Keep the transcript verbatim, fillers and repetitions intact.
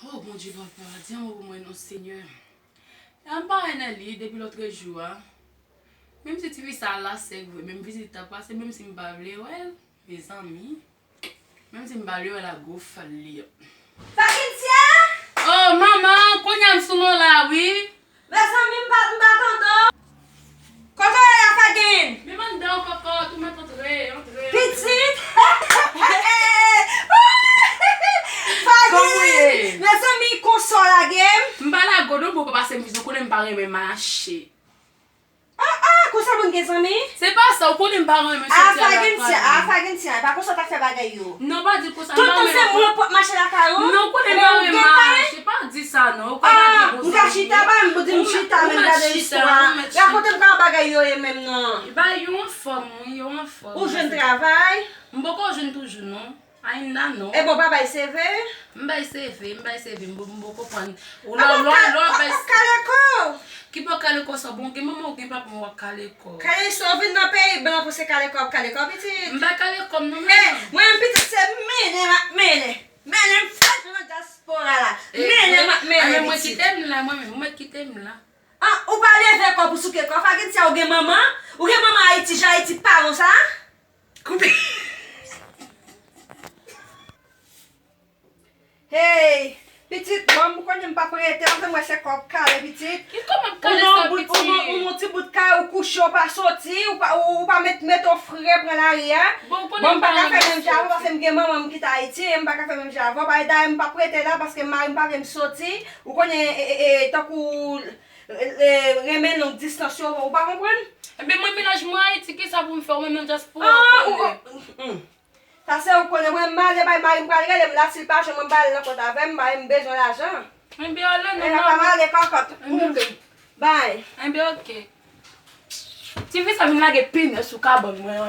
Oh, Bondye papa, di yon mo pou mwen non, Senyè. An pa wè nan li depi lòtrejou a. Menm si ti fi sa la sèk vre, menm vizit ta pase, menm si m pa vle wè l, mezanmi. Menm si m pa vle wè l a gwo fal li an. Fagintia! Oh, manman, kounye a m sou non la, wi. Mezanmi, m pa, m pa tande w. Kote w ye la, Fagin? Menm anndan, kòkòt, ou mèt antre, antre, antre. Pitit! Fagin! Kòman w ye? Mezanmi, konsa w lage m? M pa lage w non, bon, papa, se m, ou konnen m pa renmen mache. Ah, ah, konsa moun gen zanmi? Se pa sa, ou konnen m pa renmen soti al lakay. Ah, Fagintia, e pa konsa w ta fè bagay yo. Non, pa di konsa, m pa renmen. Tout tan se moun pou ap mache lakay ou? Non, ou konnen m pa renmen mache, pa di sa non. Ou ka lage gwo zanmi. Ah, m ka chita, ba m di m chita, men gade istwa. Rakonte m kòman bagay yo ye menm non. Ba yo anfòm, wi, yo anfòm. Ou jwenn travay? M poko jwenn toujou non. Ainda non. E bon, pa bay C V? M bay C V, m bay C V, m bo- m poko pran. Ou la, lò, lò, bay. Kale kò. Ki bò kale kò sa? Bon, gen manman ou gen papa ou ap kale kò. Kale sa, ou vin nan peyi blan pou se kale kò, ap kale kò, pitit. M bay kale kò m non, eh, manman. Mwen, pitit, se mennen m ap mennen. Mennen m fèt nan dyaspora la. Mennen m ap mennen, pitit. Mwen kite m la, mwen menm, mwen kite m la. Ah, ou pa leve kò pou souke kò. Fagintia, ou gen manman? Ou gen manman Ayiti, jan Ayiti pa bon sa? Koupe. Hey, pitit, bon, m konnen m p ap rete, anfen, mwen se kò k kale, pitit. Ki kò m ap kale sa, pitit? Ou nan yon bout, ou nan, ou nan yon ti bout kay, ou kouche, ou pa soti, ou pa, ou, ou pa met, met yon fre pran lari a. Bon, ou konnen m pa ka fè menm jan avè w, paske m gen manman m kite Ayiti, e m pa ka fè menm jan avè w. Dayè, m p ap rete la, paske mari m pa vle m soti. Ou konnen, e, e, e, tankou, e, e, renmen long distans yo, ou pa konprann? Ebyen, mwen, mennaj mwen Ayiti, kisa pou m fè? Ou menm nan dyaspora, ou konnen. Sa se ou konnen, mwen m ale bay mari m pral rele m la, si l pa jwenn mwen m pral nan kont avè m, mari m bezwen lajan. Enben ale non. Epa m ale kòkòt. Enben ok. Bay. Enben ok. Ti fi sa vin lage pimè sou kabann mwen.